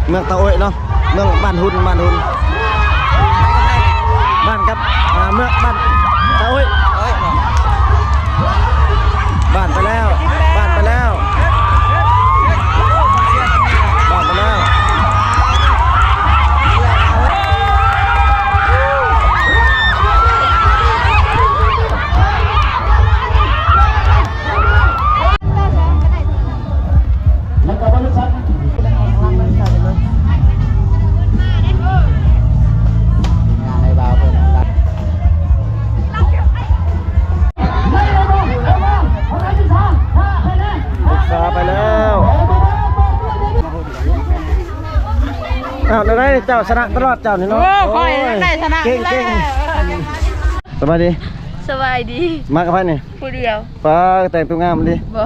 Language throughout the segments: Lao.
ເມືອງຕາໂອ້ຍເນາະ ເມືອງ ບ້ານຮຸນ ບ້ານຮຸນ ບ້ານກັບ ອ່າ ເມືອງ ບ້ານຕາໂອ້ຍ ບ້ານໄປແລ້ວ ບ້ານໄປແລ້ວ ບ້ານໄປແລ້ວ. ແລ້ວກໍບໍລິສັດ ປຶກສາໄປແລ້ວ. ອ້າວ ແນວໃດເຈົ້າຊະນະຕະຫຼອດເຈົ້ານີ້ເນາະ? ໂອ້ ຂ້ອຍໄດ້ຊະນະ ເກັ່ງໆ. ສະບາຍດີ. ສະບາຍດີ. ມາກັບໃຜນີ້? ຜູ້ດຽວ. ປ້າ ແຕ່ງຕົວງາມດີ. ບໍ່.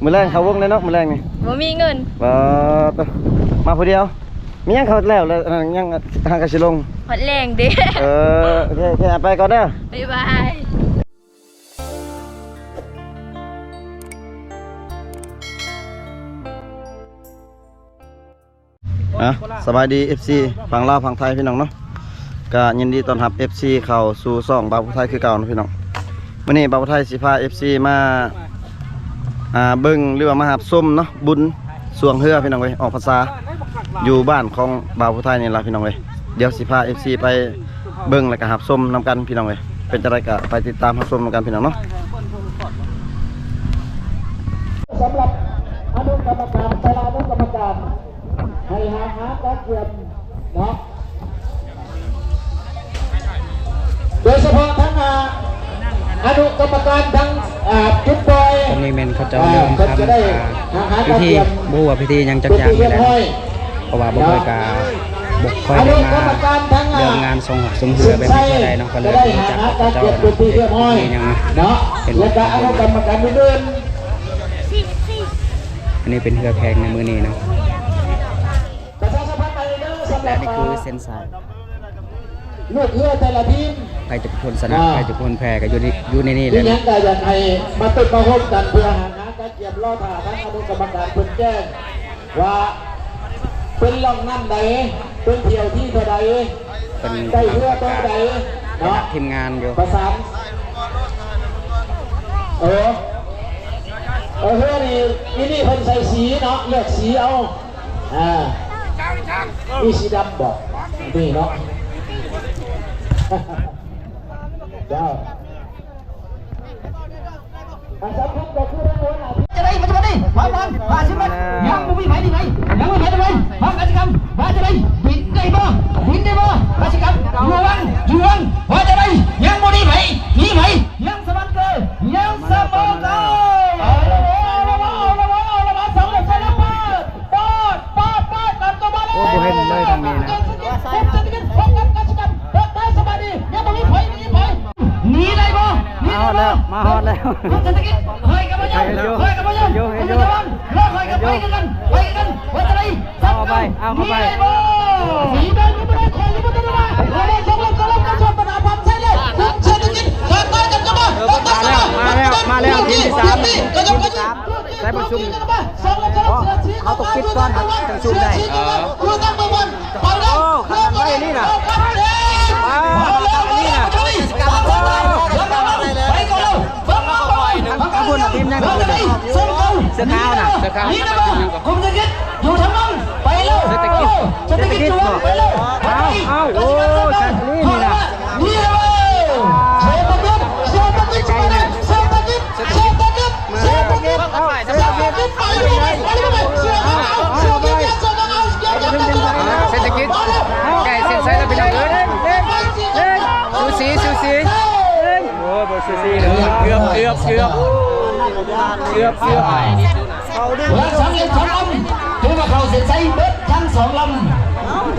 ມື້ແລງເຂົ້າວົງແດ່ເນາະ ມື້ແລງນີ້. ບໍ່ມີເງິນ. ປ້າ ໂທ້ ມາຜູ້ດຽວ. ມີຫຍັງເຂົ້າແລ້ວ ແລ້ວອັນນັ້ນຍັງຫາກະຊິລົງ. ຮອດແລງເດ້. ເອີ ໂອເຄ ໂອເຄ ໄປກ່ອນເດີ. ບາຍບາຍ. ອ່ະ ສະບາຍດີ ເອັຟຊີ ຝັ່ງລາວຝັ່ງໄທພີ່ນ້ອງເນາະ ກະຍິນດີຕ້ອນຮັບ ເອັຟຊີ ເຂົ້າສູ່ຊ່ອງບ່າວຜູ້ໄທຄືເກົ່າເນາະພີ່ນ້ອງ. ມື້ນີ້ບ່າວຜູ້ໄທຊິພາ ເອັຟຊີ ມາ ອ່າ ເບິ່ງ ຫຼືວ່າມາຮັບຊົມເນາະ ບຸນຊ່ວງເຮືອພີ່ນ້ອງເອີຍ ອອກພັນສາ ຢູ່ບ້ານຂອງບ່າວຜູ້ໄທນີ້ລະພີ່ນ້ອງເອີຍ. ດຽວຊິພາ ເອັຟຊີ ໄປເບິ່ງ ແລ້ວກະຮັບຊົມນຳກັນພີ່ນ້ອງເອີຍ. ເປັນຈັ່ງໃດກະໄປຕິດຕາມຮັບຊົມນຳກັນພີ່ນ້ອງເນາະ. ສຳລັບອະນຸກຳມະການ ແຕ່ລະອະນຸກຳມະການ ໃຫ້ຫາ ຫາການກຽມເນາະ ໂດຍສະເພາະທັງ ອາ ອະນຸກຳມະການທັງ ອາ ຈຸດປ່ອຍ ຕອນນີ້ແມ່ນເຂົາເຈົ້າເລີ່ມທຳ ອາ ພິທີ ບໍ່ຮູ້ວ່າພິທີຫຍັງຈັກຢ່າງນີ້ແຫຼະ ເພາະວ່າບໍ່ຄ່ອຍກະ ບໍ່ຄ່ອຍໄດ້ມາເລື່ອງງານຊ່ວງ ຊ່ວງເຮືອແບບນີ້ເທົ່າໃດເນາະ ກະເລີຍບໍ່ຮູ້ຈັກເຂົາເຈົ້າເນາະ ເປັນຫຍັງເນາະ ເປັນ ແລ້ວກະອະນຸກຳມະການອື່ນໆ. ອັນນີ້ເປັນເຮືອແຂ່ງໃນມື້ນີ້ເນາະ ປະຊາສຳພັນໄປເດີ ສຳລັບ ແລະ ນີ້ຄືເສັ້ນສາຍ ລູກເຮືອແຕ່ລະທີມ ໃຜຈະເປັນຄົນຊະນະ ອ່າ ໃຜຈະເປັນຄົນແພ້ ກະຢູ່ໃນ ຢູ່ໃນນີ້ແຫຼະ ມີຫຍັງກະຢາກໃຫ້ມາຕຶກມາໂຮມກັນ ເພື່ອຫາ ຫາການກຽມລໍຖ້າທາງອະນຸກຳມະການເພິ່ນແຈ້ງວ່າເປັນລ່ອງນ້ຳໃດ ເປັນຖ້ຽວທີເທົ່າໃດ ເປັນ ໄດ້ເຮືອໂຕໃດເນາະ ທີມງານຢູ່ ປະສານ ເອີ ເອີ ເຮືອນີ້ ອີນີ້ເພິ່ນໃສ່ສີເນາະ ເລືອກສີເອົາ. ອ່າ ມີສີດຳບໍ່? ມີເນາະ ເຈົ້າ ອັນສຳຄັນກໍຄືທາງຫົວໜ້າ ຈະໄດ້ ປັດຈຸບັນນີ້ ຄວາມຫຼັງ ຫ້າສິບແມັດ ຍັງບໍ່ມີໃຜດີໃດ ຍັງບໍ່ມີໃຜດີໃດ ພາກັນຊິຄຳ ວ່າຈະໄດ້ ບິນໄດ້ບໍ່ ບິນໄດ້ບໍ່ ພາສິຄຳ ຢູ່ວັງ ຢູ່ວັງ ວ່າຈະໄດ້ ຍັງບໍ່ມີໃຜ ມີໃຜ ຍັງສະໝັ້ນເກີ ຍັງສະໝັ້ນເກີ ເອົາລະເວີ ເອົາລະເວີ ເອົາລະເວີ ເອົາລະເວີ ສອງເລັບໃສ່ລະເປີດ ປາດ ປາດ ປາດ ກັນກໍມາແລ້ວ ໂອ້ ບໍ່ເຫັນເລີຍທາງນີ້ນະ ເສດຖະກິດ ພົບກັບກະສິກຳ ທັກທາຍສະບາຍດີ ຍັງບໍ່ມີໃຜ ມີໃຜ ໜີໄດ້ບໍ່ ມາຮອດແລ້ວ ມາຮອດແລ້ວ ເສດຖະກິດ ຂ້ອຍກໍບໍ່ຍອມ ຂ້ອຍກໍບໍ່ຍອມ ເຫັນຢູ່ ເຫັນຢູ່ ຂ້ອຍກໍບໍ່ຍອມ ແລ້ວຂ້ອຍກໍໄປຄືກັນ ໄປຄືກັນ ວ່າຈະໄດ້ ເອົາເຂົ້າໄປ ເອົາເຂົ້າໄປ ໜີໄດ້ບໍ່ ໜີໄດ້ບໍ່ ຂ້ອຍບໍ່ໄດ້ ຂ້ອຍບໍ່ໄດ້ ສອງເລັບ ສອງເລັບ ກັນຊອດປະນາພັນໃຊ້ແລ້ວ ເສດຖະກິດ ທັກທາຍກັນກໍມາ ມາແລ້ວ ມາແລ້ວ ມາແລ້ວ ທີມທີສາມ ທີມທີສາມ ໃຊ້ປະຊຸມ ເພາະເຮົາຕ້ອງປິດກ່ອນ ເຮົາຈຶ່ງຊຸມໄດ້ ເອີ ໂອ້ ຂະໜາດໄວ້ນີ້ນະ ວ້າວ ຂະໜາດໄວ້ນີ້ນະ ເອົາພຸ້ນນະ ທີມຍັງນະ ເສື້ອຂາວນະ ເສື້ອຂາວ ຢູ່ທາງນັ້ນ ໄປເລີຍ ເສດຖະກິດ ເສດຖະກິດ ໄປເລີຍ ເອົາ ເອົາ ໂອ້ ນີ້ນະ ນີ້ເລີຍ ເສດຖະກິດ ເສດຖະກິດ ເສດຖະກິດ ເສດຖະກິດ ເສດຖະກິດ ເສດຖະກິດ ເສດຖະກິດ ໃກ້ເສັ້ນໄຊແລ້ວພີ່ນ້ອງເອີຍ ສູສີ ສູສີ ໂອ້ຍ ບໍ່ສູສີເດີ ເກືອບ ເກືອບ ເກືອບ ເກືອບ ເກືອບ ເກືອບ ແລະ ສຳເລັດສອງລຳ ຖືວ່າເຂົ້າເສັ້ນໄຊເບິດທັງສອງລຳ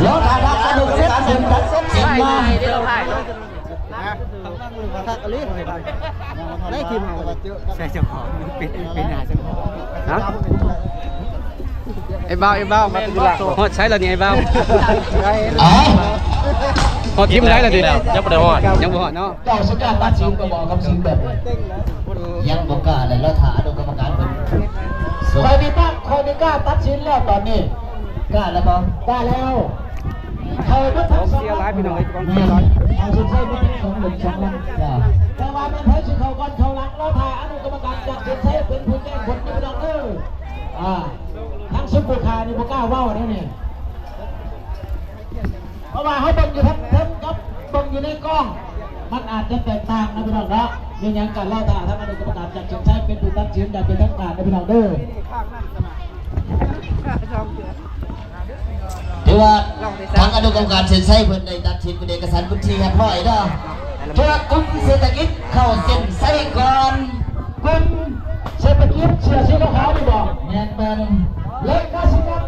ລໍຖ້າທາງອະນຸກຳມະການເພິ່ນຕັດສິນມາ. ໄດ້ທີມເຮົາ ໃສ່ເຈົ້າຂອງ ເປັນ ເປັນຫາເຈົ້າຂອງ ຮະ ໄອ້ບ່າວ ໄອ້ບ່າວ ຮອດໃສແລ້ວນີ້ໄອ້ບ່າວ? ຮອດທີມໃດແລ້ວນີ້? ຍັງບໍ່ໄດ້ຮອດ ຍັງບໍ່ຮອດເນາະ ເຈົ້າຊິກ້າຕັດສິນກໍບອກຄຳສິນແບບນີ້ ຍັງບໍ່ກ້າແລ້ວ ລໍຖ້າອະນຸກຳມະການເພິ່ນ ຂ້ອຍນີ້ຕັ້ງ ຂ້ອຍນີ້ກ້າຕັດສິນແລ້ວຕອນນີ້. ກ້າແລ້ວບໍ່? ກ້າແລ້ວ. ເຂົ້າໝົດທັງສອງ ເສຍຫຼາຍພີ່ນ້ອງເອີຍ ກອງເຊີຍ. ແມ່ນ ເອົາສຸດທ້າຍໝົດທັງສອງເຫຼັ້ມສອງລຳ. ເຈົ້າ ແຕ່ວ່າແມ່ນໃຜຊິເຂົ້າກ່ອນເຂົ້າຫຼັງ ລໍຖ້າອະນຸກຳມະການຈາກເຊນໄຊເປັນຜູ້ແຈ້ງຜົນເດີພີ່ນ້ອງເດີ. ອ່າ ທາງຊຸມຜູ້ຂ້ານີ້ບໍ່ກ້າເວົ້າເດ້ນີ້ ເພາະວ່າເຮົາເບິ່ງຢູ່ທາງເທິງກັບເບິ່ງຢູ່ໃນກ້ອງ ມັນອາດຈະແຕກຕ່າງນະພີ່ນ້ອງເນາະ. ແມ່ນຫຍັງກໍລໍຖ້າທາງອະນຸກຳມະການຈາກເຊນໄຊເປັນຜູ້ຕັດສິນຢ່າງເປັນທາງການນະພີ່ນ້ອງເດີ. ຖືວ່າທາງອະນຸກຳມະການເຊນໄຊເພິ່ນໄດ້ຕັດສິນເປັນເອກະສັນເປັນທີ່ຮຽບຮ້ອຍເນາະ. ຖືວ່າກຸ່ມເສດຖະກິດເຂົ້າເສັ້ນໄຊກ່ອນ ກຸ່ມເສດຖະກິດເສື້ອສີຂາວໆນີ້ບໍ? ແມ່ນໆ. ແລະກະສິກຳ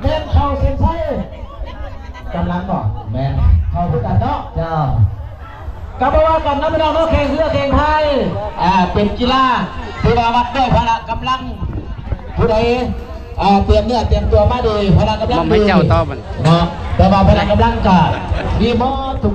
ແມ່ນເຂົ້າເສັ້ນໄຊ ກຳລັງບໍ? ແມ່ນ ເຂົ້າຄືກັນເນາະ. ເຈົ້າ ກໍບໍ່ວ່າກັນນະພີ່ນ້ອງເນາະ ແຂ່ງເຮືອແຂ່ງພາຍ ອ່າ ເປັນກິລາທີ່ວ່າວັດດ້ວຍພະລະກຳລັງ. ຜູ້ໃດ ອ່າ ຕຽມເນື້ອຕຽມຕົວມາດີ ພະລະກຳລັງດີເນາະ ແຕ່ວ່າພະລະກຳລັງກໍມີໝົດທຸກ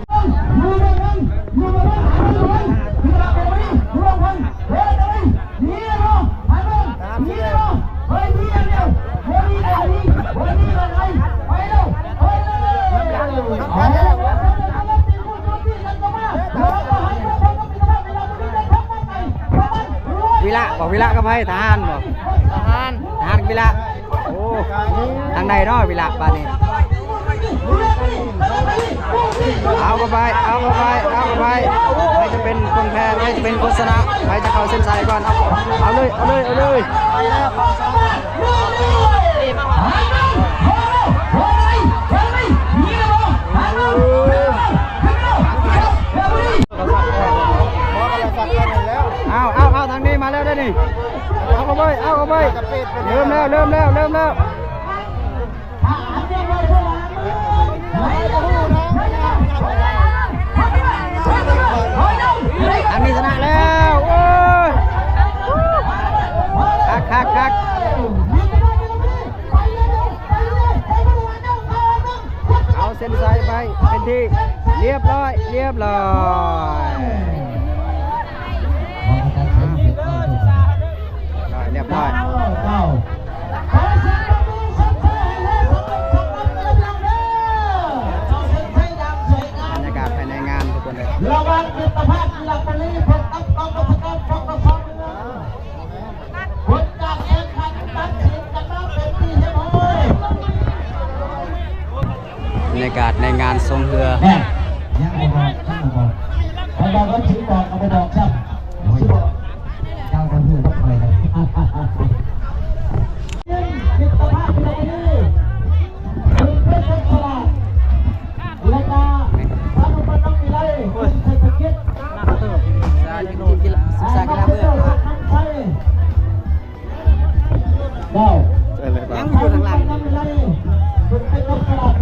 ວິລະບໍ? ວິລະກັບໃຜ? ທະຫານບໍ? ທະຫານ ທະຫານວິລະ. ໂອ້ ທາງໃດເນາະວິລະບາດນີ້? ເອົາເຂົ້າໄປ ເອົາເຂົ້າໄປ ເອົາເຂົ້າໄປ. ໃຜຈະເປັນຄົນແພ້ ໃຜຈະເປັນຄົນຊະນະ ໃຜຈະເຂົ້າເສັ້ນໄຊກ່ອນ? ເອົາ ເອົາເລີຍ ເອົາເລີຍ ເອົາເລີຍ. ເອົາ ເອົາ ເອົາ ທາງນີ້ມາແລ້ວເດ້ນີ້. ເອົາເຂົ້າໄປ ເອົາເຂົ້າໄປ. ເລີ່ມແລ້ວ ເລີ່ມແລ້ວ ເລີ່ມແລ້ວ. ອັນນີ້ຊະນະແລ້ວ. ໂອ້ຍ ຄັກ ຄັກ ຄັກ. ເອົາເສັ້ນໄຊໄປເປັນທີ່ຮຽບຮ້ອຍ ຮຽບຮ້ອຍ ຮຽບຮ້ອຍ. ບັນຍາກາດພາຍໃນງານທຸກຄົນເດີ. ລະຫວ່າງມິດຕະພາບກິລາກະລີ ພົບກັບກອງບັນຊາການ ປກສ ເມືອງ ຜົນການແຂ່ງຂັນຕັດສິນກັນມາເປັນທີ່ຮຽບຮ້ອຍ. ບັນຍາກາດໃນງານຊ່ວງເຮືອ. ແມ່ນ ຍັງບໍ່ບອກ ຍັງບໍ່ບອກ. ຂ້ອຍບອກວ່າຊິບອກກໍບໍ່ບອກຊ້ຳ. ໂອ້ຍ ຊິບອກ ເຈົ້າກໍຮູ້ບໍ່ຄ່ອຍນະ. ມິດຕະພາບເມືອງ ເປັນເປັນສະຫຼາດ ແລະກະ ສາວໜຸ່ມບ້ານໜອງວິໄລ ເສດຖະກິດ ສາວກິລາ ສາວກິລາເມືອງ ເຈົ້າ ຍັງຢູ່ທາງຫຼັງ ສາວໜຸ່ມບ້ານໜອງວິໄລ ເປັນເປັນສະຫຼາດ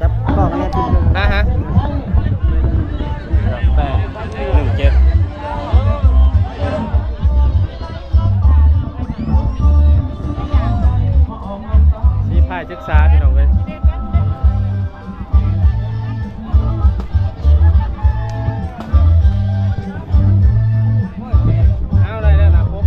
ຈັບກ້ອງແນ່ຕິ. ຮະ ຮະ ແປດ ໜຶ່ງເຈັດ. ສີພາຍສຶກສາ ພີ່ນ້ອງເອີຍ. ເອົາ ໄດ້ແລ້ວລະ ຄົບ.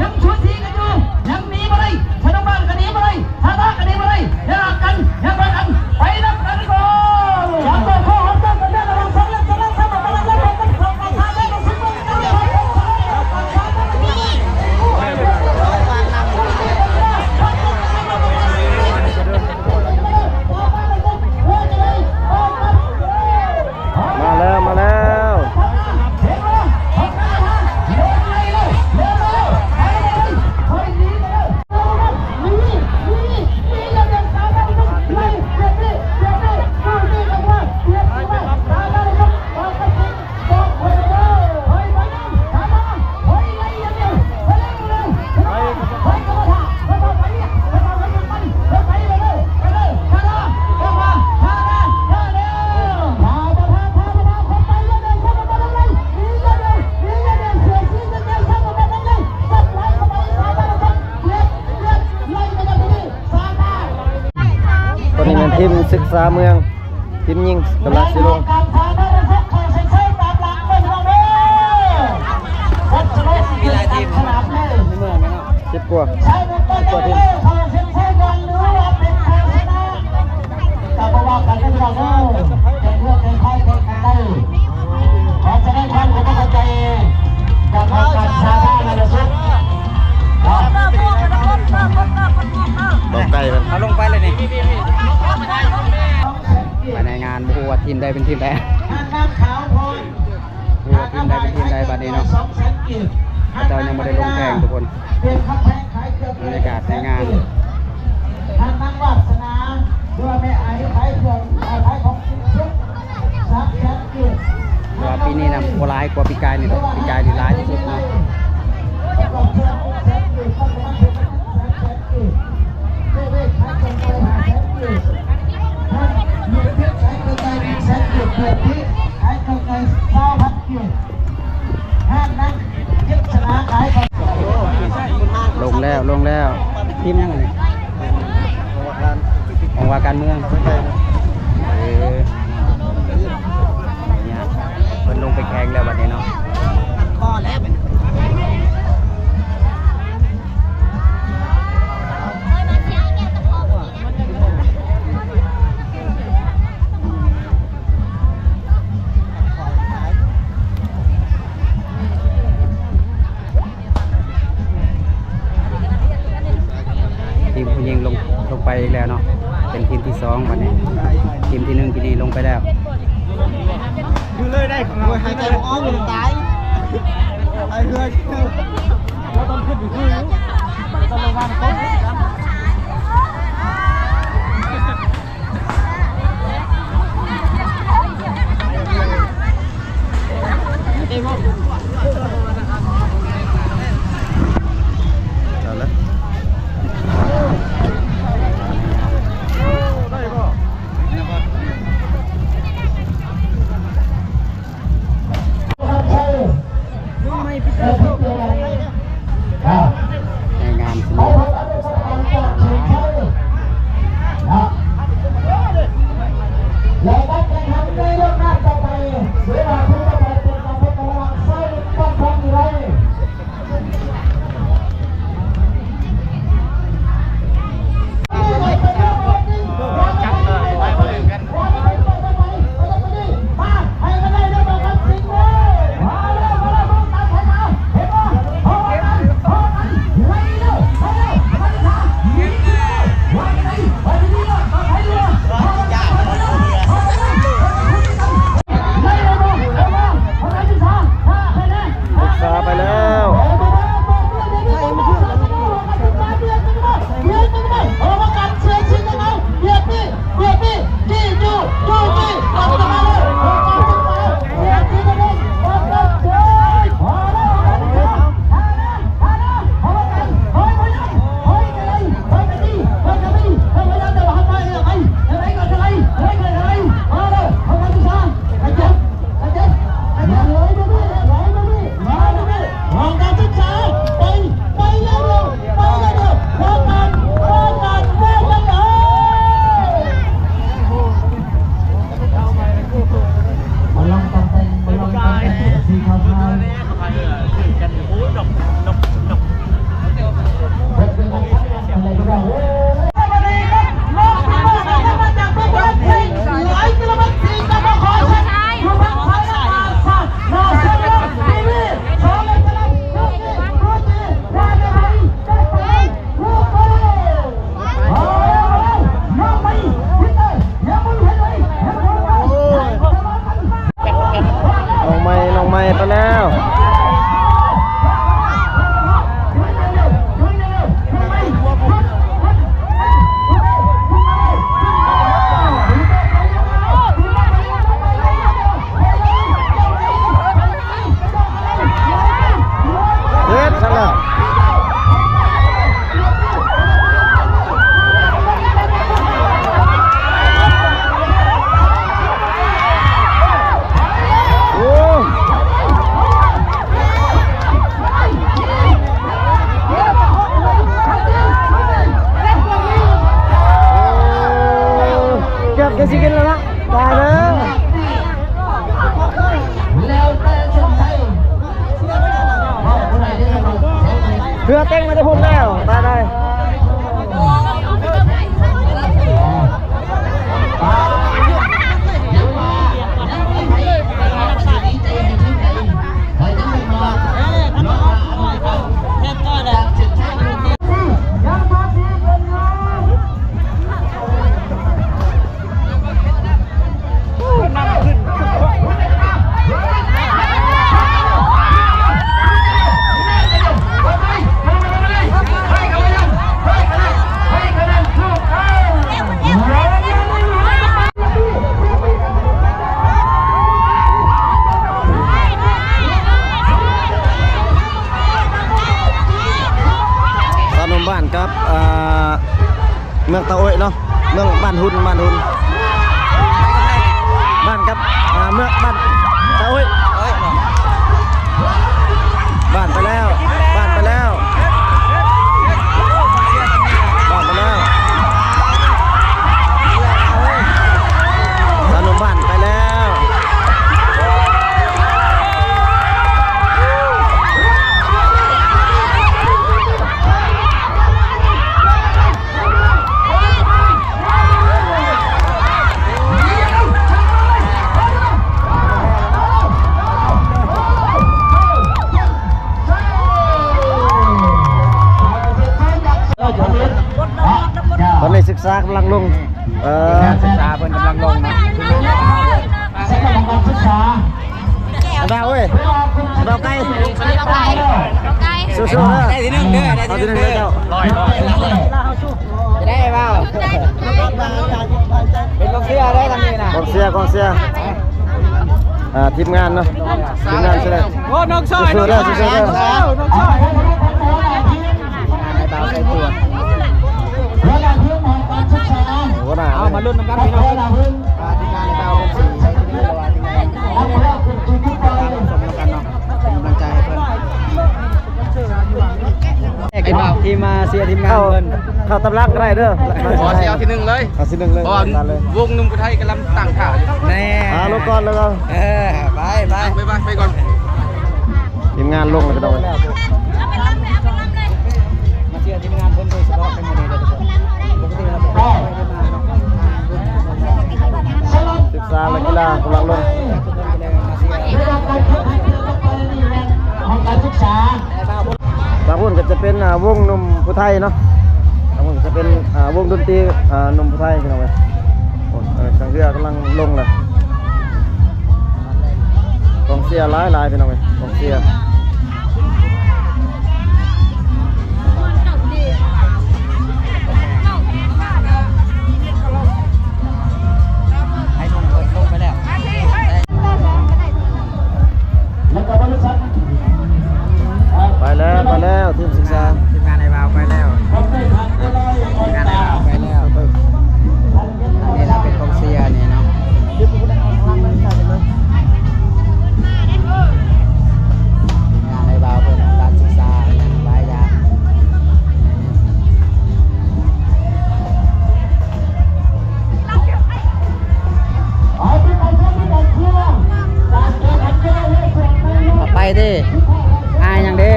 ຍັງສູສີກັນຢູ່ ຍັງໜີບໍ່ໄດ້ ທະນາບ້ານກໍໜີບໍ່ໄດ້ ທະນາກໍໜີບໍ່ໄດ້ ຢ່າກັນ ຢ່າກັນ ໄປນຳກັນກ່ອນ. ມາແລ້ວ ມາແລ້ວ. ເ ທີມສຶກສາເມືອງ ທີມຍິງກຳລັງຊິລົງ. ມີຫຼາຍທີມໃນເມືອງເນາະ ສິບກວ່າ ສິບກວ່າທີມ. ບໍ່ໄກເພິ່ນ ເອົາລົງໄປເລີຍນີ້ ໄປໃນງານ ບໍ່ຮູ້ວ່າທີມໃດເປັນທີມໃດ ບໍ່ຮູ້ວ່າທີມໃດເປັນທີມໃດບັດນີ້ເນາະ. ເຂົາເຈົ້າຍັງບໍ່ໄດ້ລົງແຂ່ງທຸກຄົນ. ບັນຍາກາດໃນງານ ທ່ານນາງວາດສະໜາ ຫຼືວ່າແມ່ໄອ ຂາຍເຄື່ອງ ຂາຍຂອງກິນສຸກ ສາມແສນກີບ ເພາະວ່າປີນີ້ນະບໍ່ຫຼາຍກວ່າປີກາຍນີ້ດອກ ປີກາຍນີ້ຫຼາຍທີ່ສຸດເນາະ. ລົງແລ້ວ ລົງແລ້ວ. ທີມຫຍັງອັນນີ້? ຫ້ອງວ່າການເມືອງ. ເອີ ເພິ່ນລົງໄປແຂ່ງແລ້ວບັດນີ້ເນາະ. ທີມຜູ້ຍິງລົງ ລົງໄປອີກແລ້ວເນາະ ເປັນທີມທີສອງບັດນີ້. ທີມທີໜຶ່ງປີນີ້ລົງໄປແລ້ວ. ຫາຍໃຈບໍ່ອອກ ຕາຍ ໄປເຮືອນ. ຈະຊິກິນແລ້ວເນາະ ຕາຍແລ້ວ ເຮືອເຕັງມາແຕ່ພຸ້ນແລ້ວ ຕາຍໄດ້. ຊາວໜຸ່ມບ້ານກັບ ເອີ ເມືອງຕາໂອ້ຍເນາະ ເມືອງ ບ້ານຮຸນ ບ້ານຮຸນ ບ້ານກັບ ເມືອງ ບ້ານຕາໂອ້ຍ ບ້ານໄປແລ້ວ ບ້ານໄປແລ້ວ ບ້ານໄປແລ້ວ ຊາວໜຸ່ມບ້ານໄປແລ້ວ. ຕອນນີ້ສຶກສາກຳລັງລົງ ເອີ ນັກສຶກສາເພິ່ນກຳລັງລົງເນາະ ອັນດາເອີຍ ອັນດາໄກ່ ສູ້ໆເດີ ໄດ້ທີໜຶ່ງເດີ ໄດ້ທີໜຶ່ງເດີ ຈະໄດ້ບໍ່ ເປັນກອງເຊຍເດີທາງນີ້ນະ ກອງເຊຍ ກອງເຊຍ ອ່າ ທີມງານເນາະ ທີມງານຊິໄດ້ ໂອ້ ນ້ອງຊາຍ ສູ້ໆເດີ ສູ້ໆເດີ ນ້ອງຊາຍ ຫົວໜ້າ ເອົາມາລຸ້ນນຳກັນພີ່ນ້ອງ ອ່າ ທີມງານໃນບ່າວເພິ່ນຊິໃຊ້ທີ່ນີ້ ຫຼືວ່າທີມງານໃນບ່າວເພິ່ນສົ່ງນຳກັນເນາະ ເປັນກຳລັງໃຈໃຫ້ເພິ່ນ ແຂກທີ່ມາເຊຍທີມງານເພິ່ນ ເຂົ້າຕຳລັງກໍໄດ້ເດີ ຂໍເຊຍທີໜຶ່ງເລີຍ ເອົາທີໜຶ່ງເລີຍ ເພາະວ່າວົງໜຸ່ມຜູ້ໄທກຳລັງຕັ້ງທ່າຢູ່ ແນ່ ອ່າ ລົງກ່ອນ ລົງກ່ອນ ເອີ ໄປ ໄປ ໄປ ໄປກ່ອນ ທີມງານລົງແລ້ວພີ່ນ້ອງເອີຍ ມາເຊຍທີມງານເພິ່ນໂດຍສະເພາະໃນມື້ນີ້ເດີທຸກຄົນ ປົກກະຕິແລ້ວບໍ່ຄ່ອຍໄດ້ມາເນາະ ສຶກສາ ແລະ ກິລາກຳລັງລົງ ຂອງການສຶກສາ ທາງພຸ້ນກໍຈະເປັນ ອ່າ ວົງໜຸ່ມຜູ້ໄທເນາະ ທາງພຸ້ນກໍຈະເປັນ ອ່າ ວົງດົນຕີ ອ່າ ໜຸ່ມຜູ້ໄທພີ່ນ້ອງເອີຍ ໂອ້ ເອີ ທາງເຮືອກຳລັງລົງແລ້ວ ກອງເຊຍຫຼາຍໆ ພີ່ນ້ອງເອີຍ ກອງເຊຍ ໄປແລ້ວ ໄປແລ້ວ ທີມສຶກສາ ທີມງານອ້າຍບ່າວໄປແລ້ວ ທີມງານອ້າຍບ່າວໄປແລ້ວ ອັນນີ້ລະເປັນກອງເຊຍນີ້ເນາະ ທີມງານອ້າຍບ່າວເພິ່ນການສຶກສາຫຍັງຫຼາຍຢ່າງ ໄປຕິ ອ້າຍຫຍັງເດ້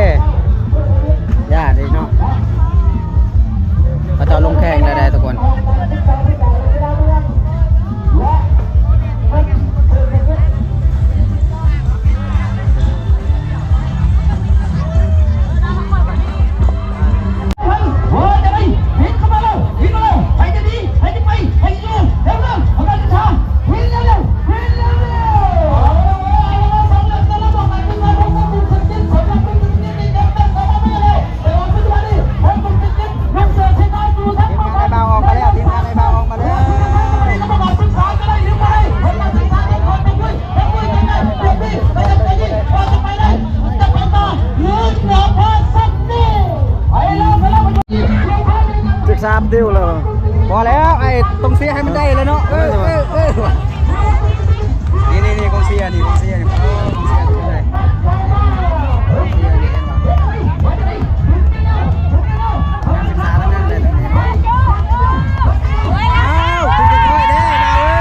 ຢ່າເດ້ເນາະ ເຂົາເຈົ້າລົງແຂ່ງແລ້ວເດ້ທຸກຄົນ. ທີມງານອ້າຍບ່າວອອກມາແລ້ວ ທີມງານອ້າຍບ່າວອອກມາແລ້ວ ສິບສາມຕິວແລ້ວ ພໍແລ້ວ ໄອ້ຕ້ອງເຊຍໃຫ້ມັນໄດ້ແລ້ວເນາະ ເອີ ເອີ ເອີ ນີ້ໆໆ ກອງເຊຍນີ້ ກອງເຊຍນີ້ ກອງເຊຍນີ້ ນັກສຶກສາທັງນັ້ນເລີຍ ອ້າວ ຖືກເດັກນ້ອຍເດ້ ບ່າວເອີຍ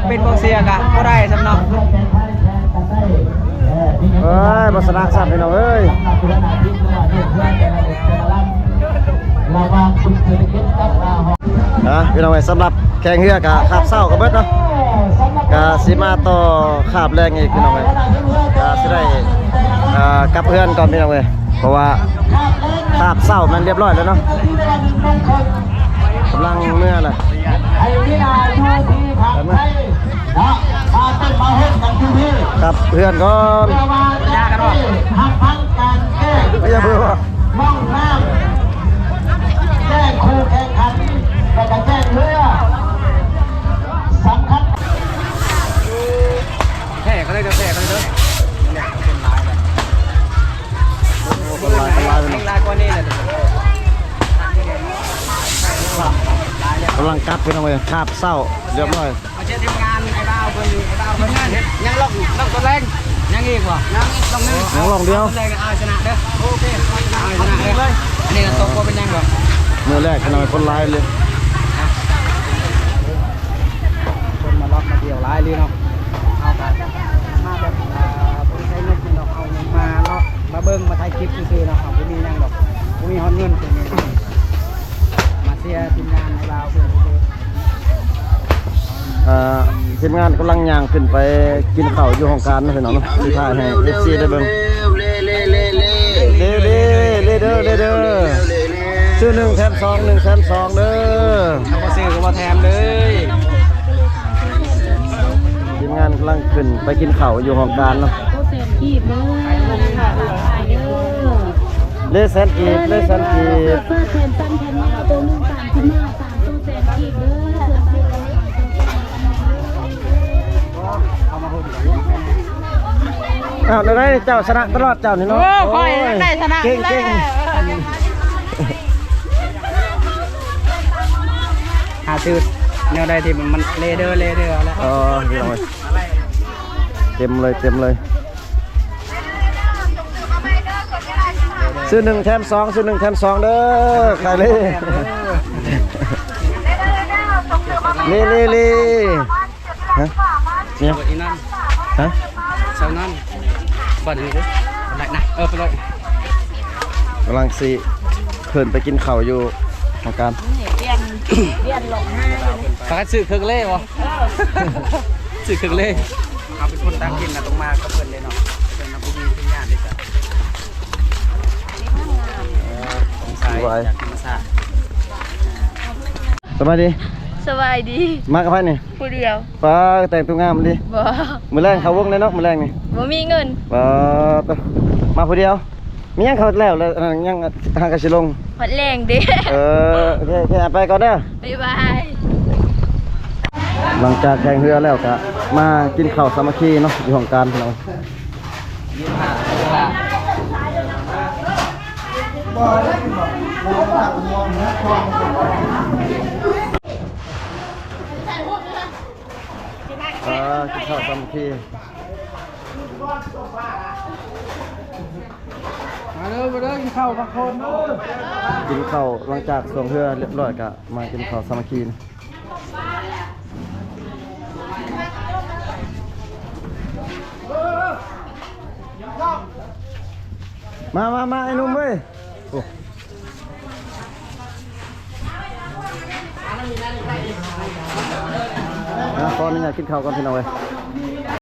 ເປັນກອງເຊຍກະບໍ່ໄດ້ຊ້ຳເນາະ. ເອີຍ ບໍ່ຊະນະຊ້ຳພີ່ນ້ອງເອີຍ. ອ່າ ພີ່ນ້ອງເອີຍ ສຳລັບແຂ່ງເຮືອກະຄາບເຊົ້າກະເບິດເນາະ ກະຊິມາຕໍ່ຄາບແລງອີກພີ່ນ້ອງເອີຍ. ກະຊິໄດ້ ເອີ ກັບເຮືອນກ່ອນພີ່ນ້ອງເອີຍ ເພາະວ່າຄາບເຊົ້າແມ່ນລຽບຮ້ອຍແລ້ວເນາະ ກຳລັງເມືອແລ້ວ. ກັບເຮືອນກ່ອນ ຢ່າເບິ່ງວ່າ ແຂ່ງຄູ່ແຂ່ງຂັນ ແລ້ວກໍແຂ່ງເຮືອ ສຳຄັນ ແພ້ກໍໄດ້ເດີ ແພ້ກໍໄດ້ເດີ. ຄົນຫຼາຍ ຄົນຫຼາຍ ຄົນຫຼາຍ ຄົນຫຼາຍ ຄົນຫຼາຍ ຄົນຫຼາຍ ກຳລັງກັບພີ່ນ້ອງເອີຍ ຄາບເຊົ້າລຽບຮ້ອຍ. ມາເຊີນທີມງານໄອ້ບ່າວເພິ່ນ ໄອ້ບ່າວເພິ່ນ ຍັງລອກ ລອກຕົວແລງ ຍັງອີກບໍ່? ຍັງອີກລອກໜຶ່ງ ຍັງລອກດຽວ ເອົາຕົວແລງ ເອົາຊະນະເດີ. ໂອເຄ ເອົາຊະນະເດີ ອັນນີ້ກໍຕົກບໍ່ເປັນຫຍັງດອກ. ມື້ແລກຂະໜາດຄົນຫຼາຍເລີຍ ຄົນມາລອກມາທ່ຽວຫຼາຍເລີຍເນາະ. ເຮົາກໍມາແບບ ເອີ ບໍ່ໄດ້ໃຊ້ເງິນກິນດອກ ເຮົາມາເນາະ ມາເບິ່ງ ມາຖ່າຍຄລິບຊື່ໆເນາະ ເຮົາບໍ່ມີຫຍັງດອກ ບໍ່ມີຮອດເງິນ ມາເຊຍທີມງານໃຫ້ລາວເພິ່ນຊື່ໆ. ອ່າ ທີມງານກຳລັງຍ່າງຂຶ້ນໄປກິນເຂົ້າຢູ່ຫ້ອງການເນາະ ພີ່ນ້ອງເນາະ ຊິຖ່າຍໃຫ້ເອັຟຊີໄດ້ເບິ່ງ. ເລ ເລ ເລ ເດີ ເລ ເດີ ຊື້ໜຶ່ງແຖມສອງ ໜຶ່ງແຖມສອງເດີ ຖ້າບໍ່ຊື້ກໍບໍ່ແຖມເລີຍ. ທີມງານກຳລັງຂຶ້ນໄປກິນເຂົ້າຢູ່ຫ້ອງການເນາະ. ເລແສນກີບ ເລແສນກີບ ອ້າວ ໄດ້ເຈົ້າຊະນະຕະຫຼອດເຈົ້ານີ້ເນາະ. ໂອ້ ຂ້ອຍໄດ້ຊະນະ ເກັ່ງໆ ຫາຊື້ແນວໃດທີ່ມັນ ມັນເລເດີ ເລເດີ ເອົາລະ. ອໍ ພີ່ນ້ອງເອີຍ ເຕັມເລີຍ ເຕັມເລີຍ. ຊື້ໜຶ່ງແຖມສອງ ຊື້ໜຶ່ງແຖມສອງເດີ ຂາຍເລ ເລ ເລ ເລ. ຮະ ເອີຍ ອີ່ນັ້ນ ຮະ ເຊົານັ້ນ ບັດນີ້ເດີ ໄປນະ ເອີ ໄປເລີຍ. ກຳລັງຊິຂຶ້ນໄປກິນເຂົ້າຢູ່ຫ້ອງການ ປ່ຽນ ປ່ຽນຫຼອກຫາຢູ່. ພາກັນຊື້ເຄື່ອງເລບໍ່? ເອີ ຊື້ເຄື່ອງເລ. ເຮົາເປັນຄົນຕ່າງຖິ່ນນະ ຕ້ອງມາກັບເພິ່ນເດ້ເນາະ ເພິ່ນນະ ບໍ່ມີທີມງານເດ້. ສະບາຍດີ ສະບາຍດີ ສະບາຍດີ. ມາກັບໃຜນີ້? ຜູ້ດຽວ. ປ້າ ແຕ່ງຕົວງາມດີ. ບໍ່ ມື້ແລງເຂົ້າວົງແດ່ເນາະ ມື້ແລງນີ້. ບໍ່ມີເງິນ. ປ້າ ໂທ້ ມາຜູ້ດຽວ. ມີຫຍັງເຂົາແລ້ວ ແລ້ວຍັງຫາກະຊິລົງ ຮອດແລງເດ້. ເອີ ໂອເຄ ໂອເຄ ໄປກ່ອນເດີ ບາຍບາຍ. ຫຼັງຈາກແຂ່ງເຮືອແລ້ວກະມາກິນເຂົ້າສາມັກຄີເນາະ ຢູ່ຫ້ອງການພີ່ນ້ອງ. ອ່າ ກິນເຂົ້າສາມັກຄີ ມາເດີ ມາເດີ ກິນເຂົ້າພັກຜ່ອນເດີ. ກິນເຂົ້າ ຫຼັງຈາກຊ່ວງເຮືອລຽບຮ້ອຍກະມາກິນເຂົ້າສາມັກຄີ. ມາ ມາ ມາ ໄອ້ໜຸ່ມເອີຍ. ໂອ້ ອ່າ ຂໍອະນຸຍາດກິນເຂົ້າກ່ອນພີ່ນ້ອງເອີຍ.